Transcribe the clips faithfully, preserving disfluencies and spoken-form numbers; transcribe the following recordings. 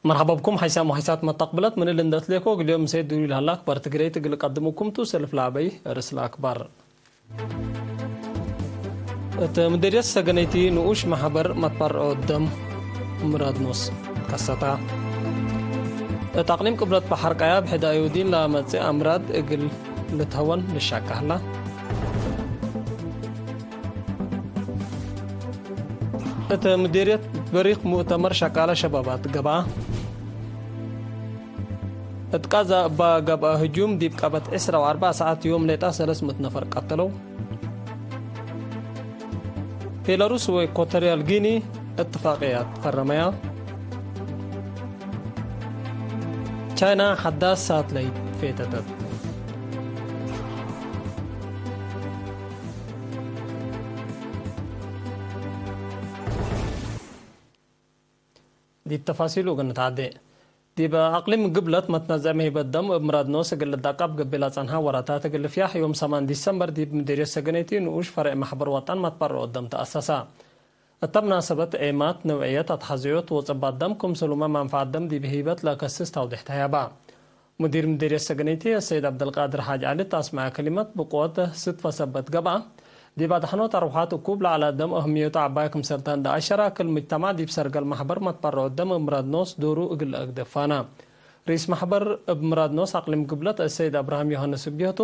መርሐባ ብኩም ሐይሳም ወሐይሳት መተቅብለት ምን እሊ እንደ እትሌኮ እግል ዮም ምሴ ዱሪ ለሀላ አክባር ትግሬ እግል ቀድሙኩም ቱ። ሰልፍ ለአበይ ርእስ ለአክባር። እት ምድርየት ሰገነይቲ ንኡሽ መሕበር መትበርዖ ደም ምራድ ኖስ ከሰታ። እት አቅሊም ቅብለት በሐር ቀያብ ሕድ አዮዲን ለመጽእ አምራድ እግል ልትሀወን ልሻቀ ህላ። እት ምዴርየት በሪክ ሙእተመር ሸቃለ ሸባባት ገብአ። እት ቃዛ እባ ገብአ ህጁም ዲብ ቀበት ዕስራ ወአርበዕ ሰዓት ዮም ሌጣ ሰለስ ምእት ነፈር ቀተለው። ቤላሩስ ወኢኳቶሪያል ጊኒ እትፋቅያት ፈረመያ። ቻይና ሐዳስ ሳትላይት ፌተተት። ዲብ ተፋሲሉ እግል ንትዓዴ። ዲብ አቅሊም ግብለት መትነዘም ሄበት ደም እብ ምራድ ኖስ እግል ልዳቀብ ገብእ ለጸንሐ ወራታት እግል ልፍያሕ ዮም ሰማን ዲሰምበር ዲብ ምዴርየት ሰገነይቲ ንኡሽ ፈሬዕ መሕበር ወጠን መትበርዖ ደም ተአሰሰ። እተ ምናሰበት ዔማት፣ ነውዕየት፣ አትሐዝዮት ወጽባት ደም ክምሰሉመ መንፈዐት ደም ዲብ ሄበት ለከስስ ታውዴሕ ተህያባ። ሙዲር ምዴርየት ሰገነይቲ አሰይድ ዐብደልቃድር ሓጅ ዐሊ እት አስመዐ ከሊመት፣ ብቆት ስድፈ ሰበት ገብአ፣ ዲብ አድሐኖት አርወሐት እኩብ ለዐለ ደም አህምየቱ ዐባይ ክምሰልተ እንዴ አሸረ፣ ክል ሙጅተማዕ ዲብ ሰርገል መሕበር መትበርዖ ደም እብ ምራድ ኖስ ዶሩ እግል ለአግድፍ ፋነ። ርኢስ መሕበር እብ ምራድ ኖስ አቅሊም ግብለት አሰይድ አብርሃም ዮሐንስ እብ ጀህቱ፣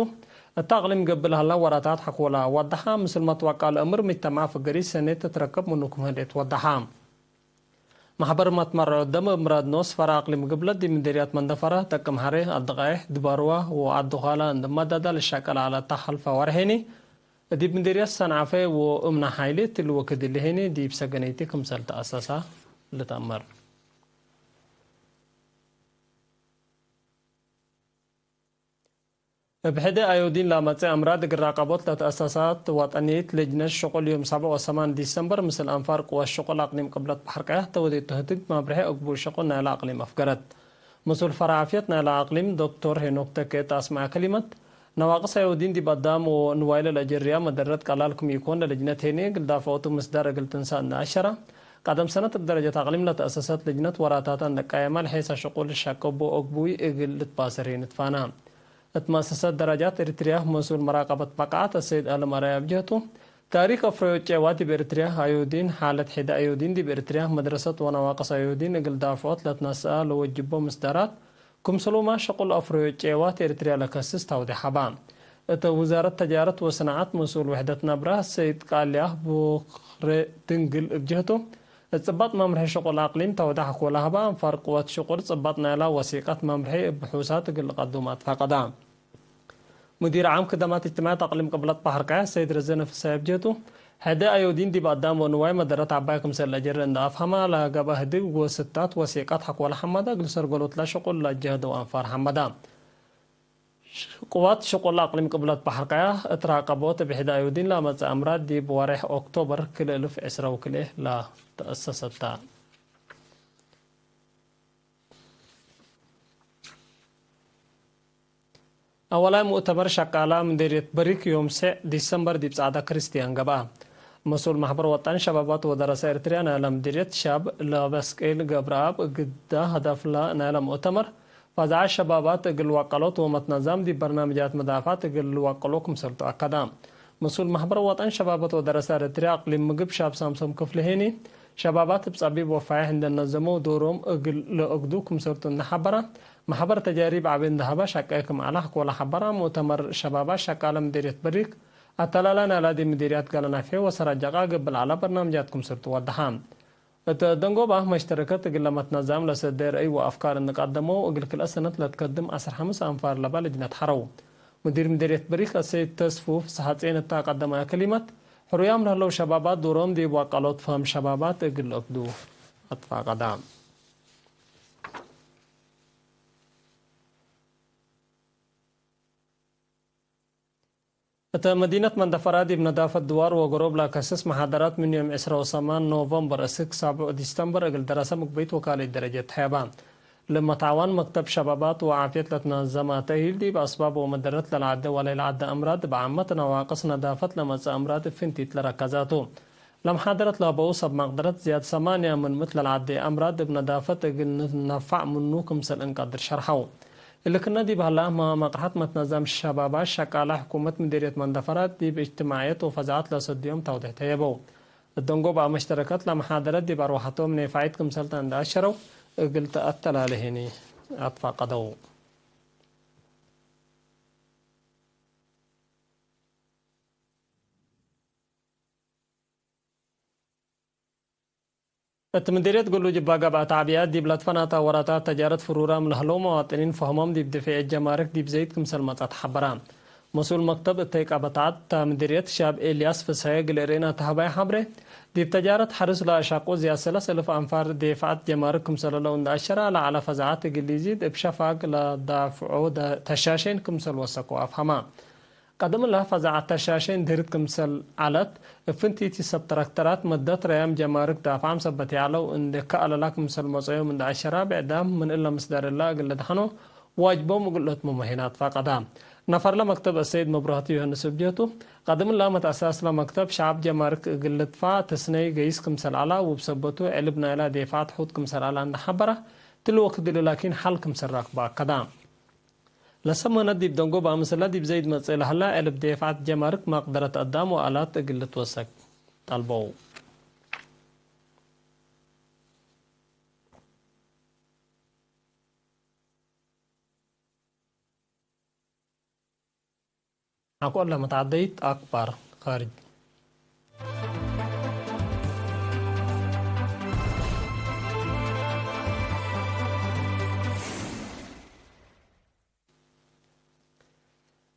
እተ አቅሊም ገብእ ለሀላ ወራታት ሐቆለ ወደሐ፣ ምስል መትወቃል እምር ሙጅተማዕ ፍገሪ ሰኔት ትትረከብ ምኑ ክም ህሌት ወደሐ። መሕበር መትበርዖ ደም እብ ምራድ ኖስ ፈራ አቅሊም ግብለት ዲብ ምዴርያት መንደፈራ፣ ጠቅም ሐሬ፣ አድቃይሕ፣ ድባርዋ ወዐድ ዱኻላ እንዴ መዳዳ ልሻቀል ዐለ እተ ሐልፈ ወርሕ ሄኒ፣ ዲብ ምዴርያት ሰንዓፈ ወእምነ ሓይሌ እትሊ ወክድ እሊ ሄኒ ዲብ ሰገነይቲ ክምሰል ተአሰሳ ልትአመር። እብ ሕደ አዮዲን ለመጽእ አምራድ እግል ራቀቦት ለተአሰሳት ወጠንየት ለጅነት ሽቁል ዮም ሰብዕ ወሰማን ዲሰምበር ምስል አንፋር ቅወት ሽቁል አቅሊም ቅብለት በሐር ቀያሕ ተወዴቱ ህድግ መብርሒ አግቡእ ሽቁል ናይለ አቅሊም አፍገረት። መስኡል ፈርዕ ዓፍየት ናይለ አቅሊም ዶክቶር ሄኖክ ተኬ እት አስመዐ ከሊመት፣ ነዋቅስ አዮዲን ዲብ አዳም ወንዋይ ለለአጀርያ መደረት ቀላል ክም ኢኮን ለልጅነት ሄኒ እግል ዳፍዖቱ ምስዳር እግል ትንሳእ እንዴ አሸረ፣ ቀደም ሰነት እብ ደረጀት አቅሊም ለተአሰሰት ልጅነት ወራታተ እንዴ ቀየመ ለሔሰ ሽቁል ሸቅቦ አግቡይ እግል ልትባሰር ሄኒ ትፋነ። እት መአሰሰት ደረጃት ኤሪትርያ መስኡል መራቀበት በቃዐት አሰይድ አለም አርአያ እብ ጀህቱ፣ ታሪክ አፍረዮት ጨዋት ዲብ ኤሪትርያ፣ አዮዲን፣ ሓለት ሕደ አዮዲን ዲብ ኤሪትርያ፣ መድረሰት ወነዋቅስ አዮዲን እግል ዳፍዖት ለትነስአ ለወጅቦ ምስዳራት፣ ክምሰሉመ ሽቁል አፍረዮት ጨዋት ኤሪትርያ ለከስስ ታውዴሕ ሀባ። እት ውዛረት ተጃረት ወሰናዐት መስኡል ውሕደት ነብረ ሰይድ ቃልያ ቡክሬ ድንግል እብ ጀህቱ፣ እት ጽባጥ መምርሒ ሽቁል አቅሊም ታውዴሕ አኮለ ሀባ፣ አንፋር ቅወት ሽቁል ጽባጥ ናይላ ወሲቀት መምርሒ እብ ብሑሳት እግል ልቀዱም አትፋቀዳ። ሙዲር ዓም ክደማት እጅትማዕየት አቅሊም ቅብለት በሐር ቀያሕ ሰይድ ረዘነ ፍሳየ እብ ጀህቱ፣ ሕደ አዮዲን ዲብ አዳም ወንዋይ መደረት ዐባይ ክምሰል ለአጀረ እንዴ አፍሀመ፣ ለገብአ ህድግ ወስታት ወሲቀት ሐቆለ ሐመደ እግል ሰርገሎት ለሽቁል ለአጀህደው አንፋር ሐመደ። ቅዋት ሽቁል አቅሊም ቅብለት በሐር ቀያሕ እት ራቀቦት እብ ሕደ አዮዲን ለመጽእ አምራድ ዲብ ወሬሕ ኦክቶበር ክልኤ እልፍ ዕስራ ወክልኤ ለተአሰሰት ተ። አወላይ ሙእተመር ሸቃላ ምዴርየት በሪክ ዮም ሴዕ ዲሰምበር ዲብ ጸዕዳ ክርስትያን ገብአ። መስኡል መሕበር ወጠን ሸባባት ወደረሰ ኤርትርያ ናይለ ምዴርየት ሻብ ለበስቄል ገብረአብ፣ ግዳ፣ ሀደፍለ ናይለ ሙእተመር፣ ፈዛዐት ሸባባት እግል ዋቀሎት ወመትነዛም ዲብ በርናምጃት መዳፋት እግል ልዋቀሎ ክምሰልቱ አከዳ። መስኡል መሕበር ወጠን ሸባባት ወደረሰ ኤርትርያ አቅሊም ምግብ ሻብ ሳምሶም ክፍሌ ሄኒ፣ ሸባባት እብ ጸቢብ ወፋይሕ እንዴ ነዘመው ዶሮም እግል ለአግዱ ክምሰልቱ እንዴ ሐበረ፣ መሕበር ተጃሪብ ዐቢ እንዴ ሀበ ሸቄ ክም ዐለ ሐቆለ ሐበረ። ሙእተመር ሸባባት ሸቃለ ምዴርየት በሪክ፣ አተላላ ናይላ ዲብ ምዴርያት ጋለናፌ ወሰራጀቃ ገብእ ለዐለ በርናምጃት ክምሰልቱ ወደሐ። እት ደንጎባ መሽተረከት እግል ለመትነዛም ለሰዴ ረአይ ወአፍካር እንዴ ቀደመው፣ እግል ክልኤ ሰነት ለትከድም ዐስር ሐምስ አንፋር ለበ ልጅነት ሐረው። ሙዲር ምዴርየት በሪክ አሰይድ ተስፉ ፍስሐጼን እተ ቀደመ ከሊመት፣ ሕሩያም ለህለው ሸባባት ዶሮም ዲብ ዋቀሎት ፈህም ሸባባት እግል ልአክዱ አትፋቀዳ። እተ መዲነት መንደፈራ ዲብ ነዳፈት ድዋር ወገሮብ ለከስስ መሓደራት ምን ዮም ዕስራ ወሰማን ኖቨምበር እስክ ሳብዕ ዲስተምበር እግል ደረሰ ምግበይት ወካልእት ደረጀት ተሐባ። ለመትዓዋን መክተብ ሸባባት ወዓፍየት ለትነዘመ ተእሂል ዲብ አስባብ ወመደረት ለለዐደ ወለኢለዐደ አምራድ እብ ዓመት ነዋቅስ ነዳፈት ለመጽእ አምራድ እብ ፍንቲት ለረከዛቱ። ለመሓደረት ለሀበው ሰብ መቅደረት ዝያድ ሰማንያ ምን ምት ለልዓዴ አምራድ እብ ነዳፈት እግል ንትነፋዕ ምኑ ክምሰል እንቀድር ሸርሐው። እሊ ክነ ዲብ ሀላ መቅርሐት መትነዘም ሸባባት ሸቃላ ሕኩመት ምዲርየት መንደፈራ ዲብ እጅትማዕየት ወፈዛዐት ለሰድዮም ተውዴሕ ተየበው። እደንጎ በአመሽተረከት ለመሓደረት ዲብ አርወሐቶም ኔፋዒት ክምሰልተ እንደ አሸረው እግል ተአተላሌ ህኒ አትፋቀደው። እት ምዲርየት ግሉጅ እባ ገብአ ተዕቢያት ዲብ ለትፈናተ ወራታት ተጃረት ፍሩራም ለህለው መዋጥኒን ፈህሞም ዲብ ድፌዕ ጀማርክ ዲብ ዘይድ ክምሰል መጽአት ሐበራ። መስኡል መክተብ እተይ ቀበታት ተ ምዲርየት ሻብ ኤልያስ ፍስሐ እግል እርኢነ ተሀባይ ሐብሬ፣ ዲብ ተጃረት ሐርስ ለአሻቁ ዝያድ ሰለስ እልፍ አንፋር ዴፍዐት ጀማርክ ክምሰል ህለው እንደ አሸረ፣ ለዐለ ፈዛዐት እግል ኢዚድ እብ ሸፋግ ለዳፍዖ ደ-፣ ተሻሼን ክምሰል ወሰኮ አፍሀማ። ቀደም እለ ፈዛዐት ተሻሼን ድህርት ክምሰል ዐለት፣ እብ ፍንቲቲ ሰብ ትራክተራት መደት ረያም ጀማርክ ዳፍዓም ሰበት ይዐለው እንዴ ከአለላ ክምሰል መጽአዮም እንደ አሸራ፣ ብዕዳም ምን እለ ምስዳር እለ እግል ልድሐኖ ዋጅቦም እግል ለትመመ ሄና ትፋቀዳ። ነፈር ለመክተብ አሰይድ መብሩሃቱ ዮሐንስ እብ ጀህቱ፣ ቀደም እለ መትአሳስ ለመክተብ ሸዐብ ጀማርክ እግል ልድፋዕ ተስነይ ገይስ ክምሰል ዐላ፣ ውብ ሰበቱ ዕልብ ናይላ ዴፍዓት ሑት ክምሰል ዐላ እንደ ሐበረ፣ ትሉ ወክድ እሊ ላኪን ሐል ክምሰል ራክበ አከዳ። ለሰመነ ዲብ ደንጎበ ምስለ ዲብ ዘይድ መጽእ ለሀላ ዕልብ ዴፍዐት ጀማርክ መቅደረት አዳም ወአላት እግል ልትወሰክ ጠልበው። ሐቆለ መትዓደይት አክባር ካርጅ።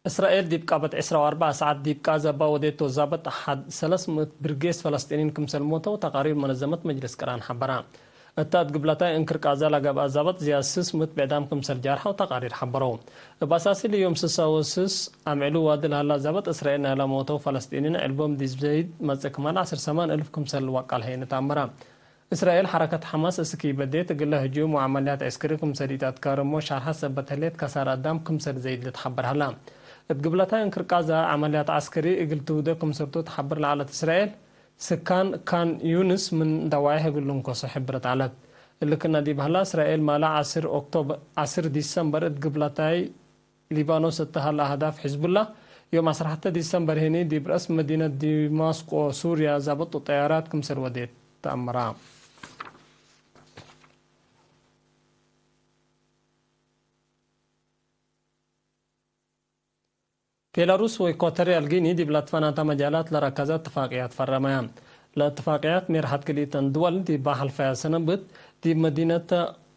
እስራኤል ዲብ ቃበት ዕስራ ወአርበዕ ሰዓት ዲብ ቃዛ እባ ወዴቶ ዛብጥ ሐድ ሰለስ ምእት ብርጌስ ፈለስጢኒን ክምሰል ሞተው ተቃሪር መነዘመት መጅልስ ቅራን ሐበራ። እተ እት ግብለታይ እንክር ቃዛ ለገብአ ዛብጥ ዝያድ ስስ ምእት ብዕዳም ክምሰል ጃርሐው ተቃሪር ሐበረው። እብ አሳሲ ለዮም ስሳ ወስስ አምዕሉ ዋዲ ለሀላ ዛብጥ እስራኤል ናይለ ሞተው ፈለስጢኒን ዕልቦም ዲብ ዘይድ መጽእ ክማን ዐስር ሰማን እልፍ ክምሰል ወቃል ሄነ ተአመረ። እስራኤል ሐረከት ሐማስ እስክ ኢበዴት እግለ ህጁም ወዐመልያት ዐስከሪ ክምሰል ኢተአትካርሞ ሻርሐት ሰበት ህሌት ከሳር አዳም ክምሰል ዘይድ ልትሐበር ሀላ። እት ግብለታይ እንክር ቃዛ ዐመልያት ዐስከሪ እግል ትውዴ ክምሰልቱ ትሐብር ለዐለት እስራኤል፣ ስካን ካን ዩንስ ምን ደዋይሕ እግል ልንኮሶ ሕብረት ዐለት። እሊ ክነ ዲብ ሀላ እስራኤል ማለ ዐስር ኦክቶበር፣ ዐስር ዲሰምበር እት ግብለታይ ሊባኖስ እተ ሀለ አህዳፍ ሕዝቡላህ፣ ዮም ዐስር ሐተ ዲሰምበር ህኒ ዲብ ረአስ መዲነት ዲማስቆ ሱርያ ዛብጥ ጠያራት ክምሰል ወዴት ተአመራ። ቤላሩስ ወኢኳቶርያል ጊኒ ዲብ ለትፈናተ መጃላት ለረከዘ እትፋቅያት ፈረመያ። ለእትፋቅያት ሜርሐት ክልኢተን ድወል ዲብ ሐልፈያ ሰነብት ዲብ መዲነት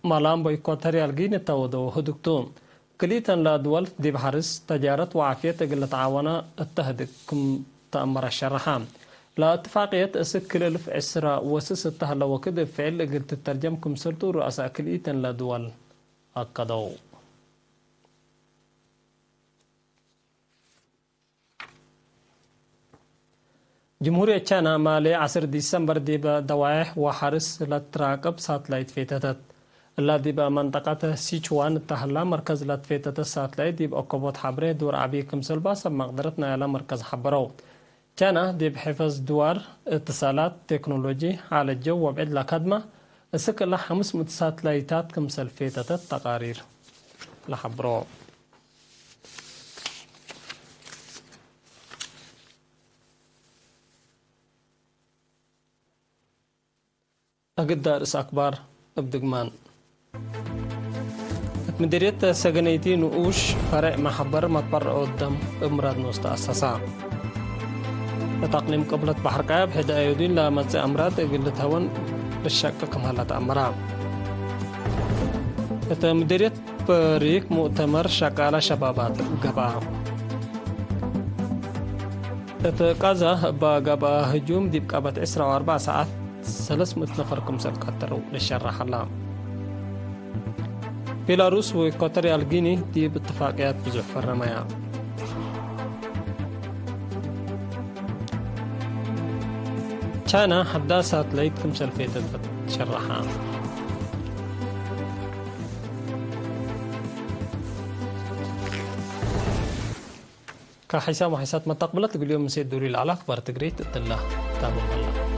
ማላምቦ ኢኳቶርያል ጊኒ ተወደው ህዱግ ቱ። ክልኢተን ለድወል ዲብ ሐርስ፣ ተጃረት ወዓፍየት እግል ልትዓወነ እተ ህድግ ክም ተአመረ ሸረሐ። ለእትፋቅየት እስክ ክል እልፍ ዕስራ ወስስ እተ ሀለ ወክድ እብ ፍዕል እግል ትተርጀም ክምሰልቱ ሩአሰ ክልኢተን ለድወል አከደው። ጅምሁርየት ቻይና ማሌ ዐስር ዲሰምበር ዲበ ደዋይሕ ወሐርስ ለትራቅብ ሳትላይት ፌተተት። እላ ዲበ መንጠቀት ሲችዋን እተ ሀላ መርከዝ ለትፌተተት ሳትላይት ዲብ አኮቦት ሐብሬ ዶር ዐቢ ክምሰልባ ሰብ መቅደረት ናይለ መርከዝ ሐበረው። ቻይና ዲብ ሕፈዝ ድዋር፣ እትሳላት፣ ቴክኖሎጂ፣ ሓለት ጀው ወብዕድ ለከድመ እስክ እለ ሐምስ ምእት ሳትላይታት ክምሰል ፌተተት ተቃሪር ለሐብሮ። አግዳ ርእስ አክባር እብ ድግማን። እት ምድርየት ሰገነይቲ ንኡሽ ፈሬዕ መሐበር መትበርዖ ደም እብ ምራድ ኖስ ተአሰሳ። እት አቅሊም ቅብለት በሐር ቀያብ ሕድ አዮዲን ለመጽእ አምራድ እግል ልትሀወን ልሸቅቅ ክም ሀለ ተአመራ። እት ምድርየት በሪክ ሙእተመር ሸቃላ ሸባባት ገብአ። እት ቃዛ እባ ገብአ ህጁም ዲብ ቀበት ዕስራ ወአርበዕ ሰዓት ሰለስ ምእት ነፈር ክምሰል ቀተለው ልሸረሕ ሀላ። ቤላሩስ ወኢኳቶርያል ጊኒ ዲብ እትፋቅያት ብዙሕ ፈረመያ። ቻይና ሐዳስ ሳትላይት ክምሰል ፌተተት ሸረሐ። ከሐይሳም ወሐይሳት መተቅብለት እግል ዮም ምሴ ዱሪ ለዐለ አክባር ትግሬ ትእትላ ታምም ሀላ።